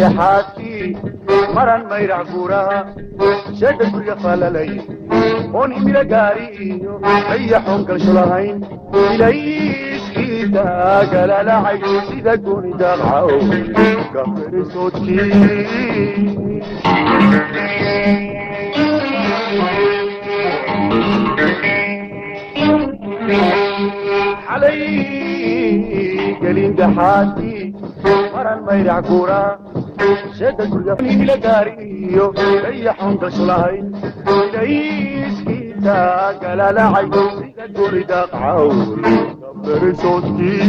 Dhaxaadkii maran mayrac guuraha sheega guriga falalay oon himilo gaari iyo dayaxoon galsho lahayn ilayskii dagalalacay sida gooni daaqcaw gaferisoodkii. Xalay gelin dhaxaadkii maran mayrac guuraha sheega guriga himilo gaari iyo dayaxoon galsho lahayn ilayskii dagalalacay sida gooni daaqcaw gaferisoodkii.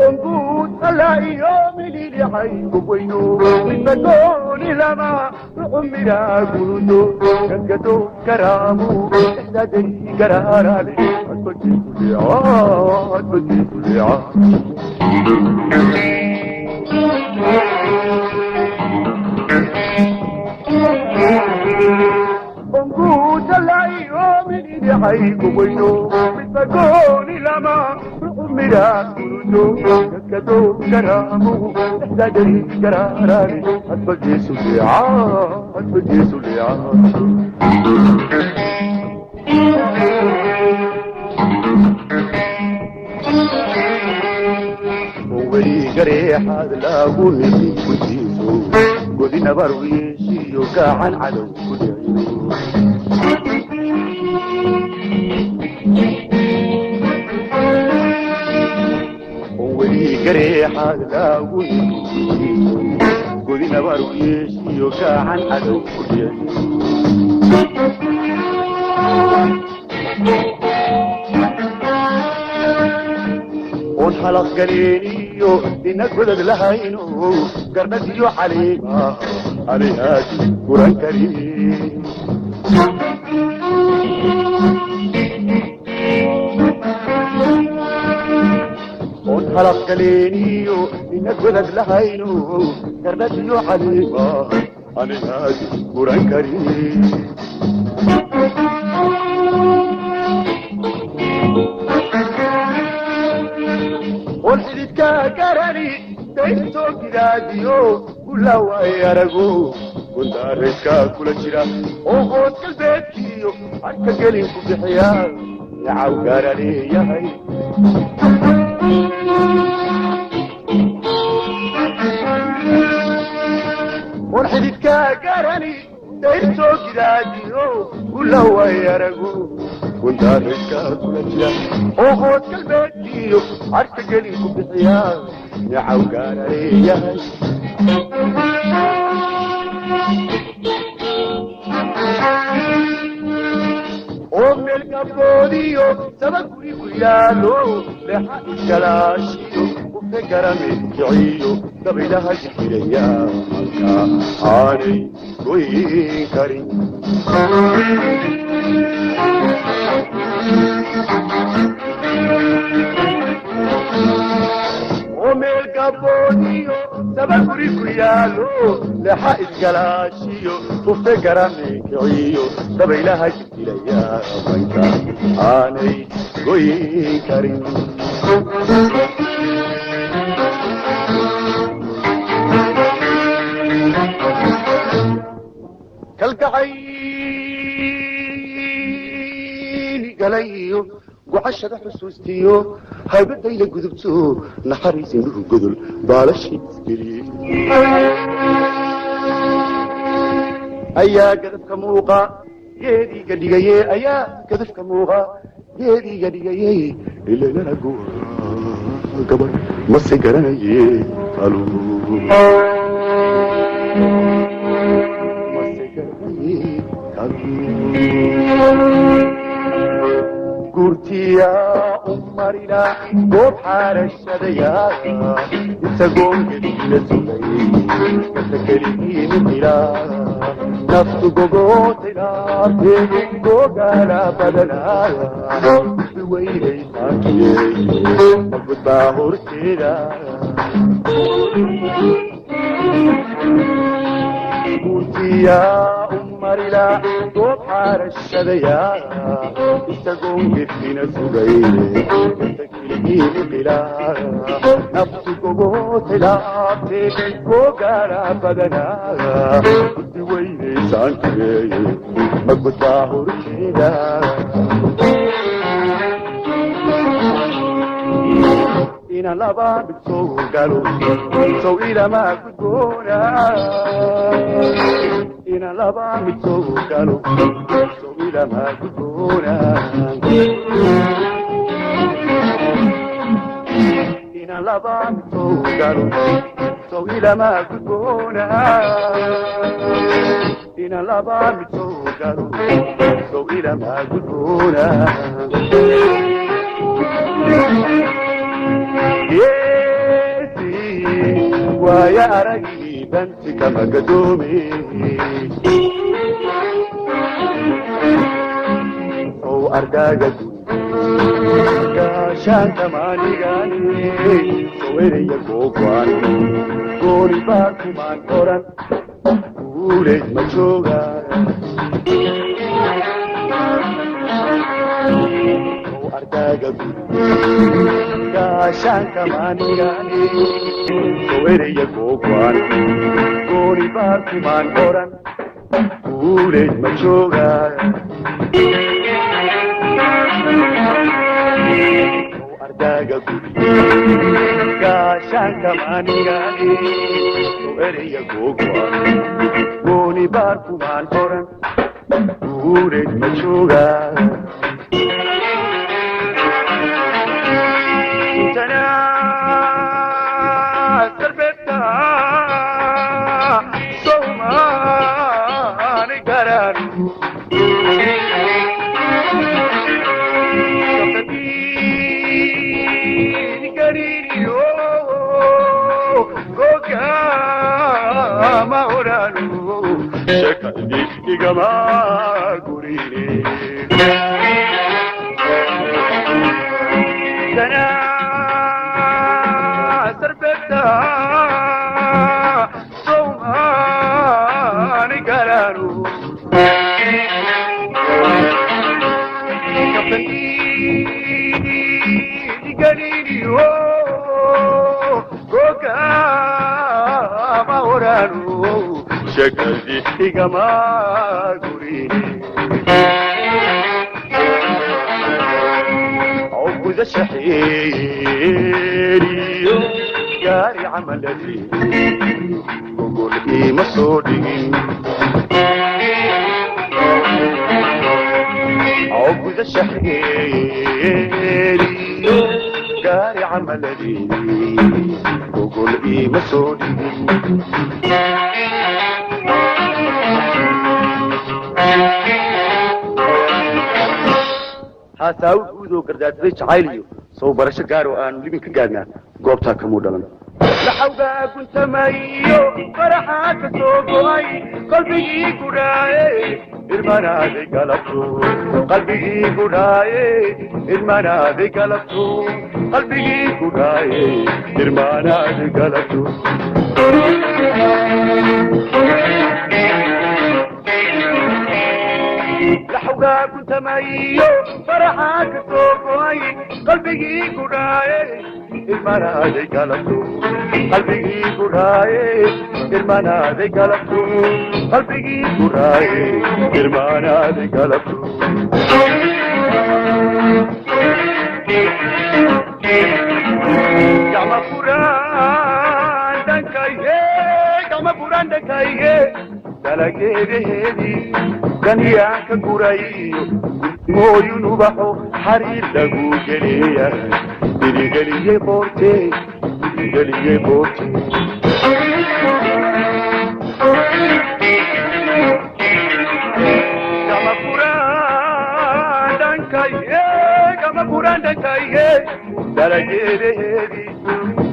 Onguud alla iyo mililixay gubweyno midba gooni lama ruxumira gurudo gangado karaamu dhexdaaday garaaraale adbadii kuleeca. Onguud alla iyo mililixay gubweyno midba gooni lama ruxumira gurudo gangado karaamu dhexdaaday garaaraale adbadiisu leeca adbadiisu leeca. Weli gareexaad lagu niqin guntiiso godinabar yeeshiyo gacan cadow ku dhiciyo. Weli gareexaad lagu niqin guntiiso godinabar yeeshiyo gacan cadow ku dhiciyo. Oon xalaq galeeniyo ina godad lahayno garnadiyo caleema anihaadi guran karin. Oon xalaq galeeniyo ina godad lahayno garnadiyo caleema anihaadi guran karin. Oon xididkaa garani dayrtoo gidaadiyo gulaway arago gundaarayskaa kula jira oo hoos galbeedkiiyo harka gelin ku bixiya nacaw gaara leeyahay. Oon xididkaa garani dayrtoo gidaadiyo gulaway arago gundaarayskaa kula jira oo hoos galbeedkiiyo harka gelin ku bixiya nacaw gaara leeyahay. Oo meel gabgoodiyo saba guri ku yaalo leexa iskalaashiyo ufe garamid kiciyo dabaylaha jixiraya halka aanay goyn karin. Oo meel gabgoodiyo saba guri ku yaalo leexa iskalaashiyo ufe garamid kiciyo dabaylaha jixiraya manka aanay goyn karin. Kalgacayni galayo gucashada xusuustiyo haybadayla gudubto naxariis indhuhu godol baalashii isgeliyey ayaa gadafka muuqa geediiga dhigaye ayaa gadafka muuqa geediiga dhigayey ilanana gabadh mase garanaye talo mase garanaye talo. Guurtiya u marina goob xaarashadaya isagoon gelina sugay kasa keligiini xira naftu gogootay gogaala badanaa weynay maakiyey magudbaa horteeda. Guurtiya u Gaarila goob xaarashadaya isagoon gefina sugay gilgilqila naftu gogotilaabte googaara badanaa guddi weynaysaan kugeeye magudbaa horjeeda inaan laba mid soo galo sow ilama gudboona inaan laba mid soo galo sow ilama gudboona inaan laba mid soo galo sow ilama gudboona inaan laba mid soo galo sow ilama gudboona Yeesi waaya aragii banti kama gadoome sow ardaaga gaashaanka maanigaane sow eraya googwaan gooni baa kumaan oran guuleed ma jooga sow ardaaga gaashaanka maanigaane sow eraya googwaan gooni baa kumaan oran guuleed ma jooga sow ardaaga gaashaanka maanigaane sow eraya googwaan gooni baa kumaan oran guuleed ma jooga igama gurine sarbeta sowmaani garanu galilio gogama oranu shakadi igama gurine عقد شحيري gaari camaladii gogol iima soo dhigin عقد shaxeeri gaari camaladii gogol iima soo dhigin haasaawid guud oo gardaadsaday jacayliyo sow barasho gaar oo aanu libin ka gaadhnaa goobtaa kamuu dhalan laxawgaa guntamayo faraxaa ka soo go'ay qalbigii gudhaaye irmanaaday galabto qalbigii gudhaaye irmanaaday galabto qalbigii gudhaaye irmanaaday galabto laxawgaa guntamayo faraxaa ka soo go'ay qalbigii gudhaaye irmanaaday galabto qalbigii gudhaaye irmanaaday galabto qalbigii gudhaaye irmanaaday galabto gacma furaan dhankayge gacma furaan dhankayge dalageedaheedii daniyaan ka gurayo mooyun ubaxo xariir lagu geleeya dhiirigeliyey qoorte dhiirigeliyey qoorte gama furaan dhankayge gama furaan dhankayge dalageedaheedii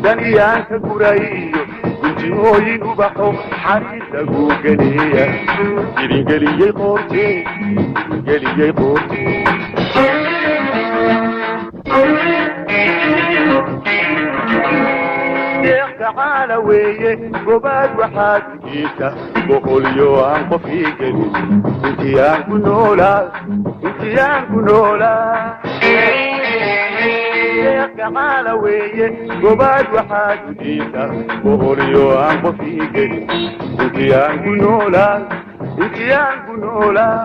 daniyaan ka gurayo gunjimooyin ubaxo xariir lagu geleeya dhiirigeliyey qoorte dhiirigeliyey qoorte deeq Gacaala weeye gobaad waxaad ujiita boqolyo aan qof ii gelin intii aan ku noolaa, intii aan ku noolaa. Deeq gacaala weeye gobaad waxaad ujiita boqolyo aan qof ii gelin intii aan ku noolaa, intii aan ku noolaa.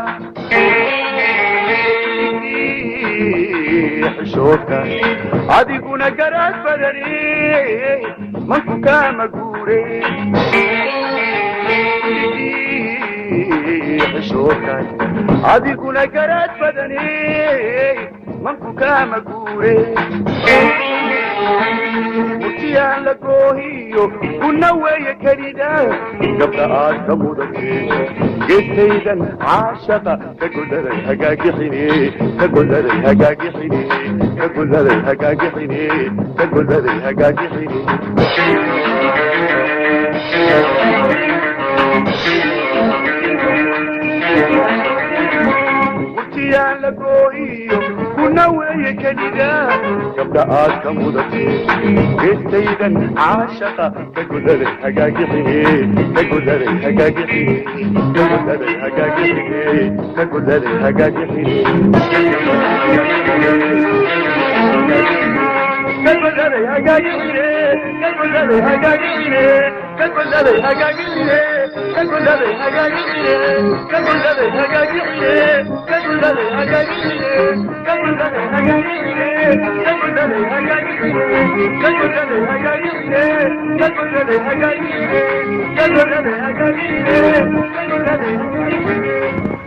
Xishoodka adiguna garaad badani manku kaama guure. Xishoodka adiguna garaad badani manku kaama guure. Murtiyaan la goohiyo kuna weeye kelida gabdha aad ka mudatee geestaydan caashaqa ka godaday hagaagixine, ka godaday hagaagixine, ka godaday hagaagixine, ka godaday hagaagixine. Murtiyaan la goohiyo kuna weeye kelida gabdha aad ka mudatee geestaydan caashaqa ka godaday hagaagixine, ka godaday hagaagixine, ka godaday hagaagixine, ka godaday hagaagixine, ka godaday hagaagixine, ka godaday hagaagixine, ka godaday hagaagixine, ka godaday hagaagixine, ka godaday hagaagixine, ka godaday hagaagixine, ka godaday hagaagixine, ka godaday hagaagixine, ka godaday hagaagixine, ka godaday hagaagixine, ka godaday hagaagixine, ka godaday hagaagixine.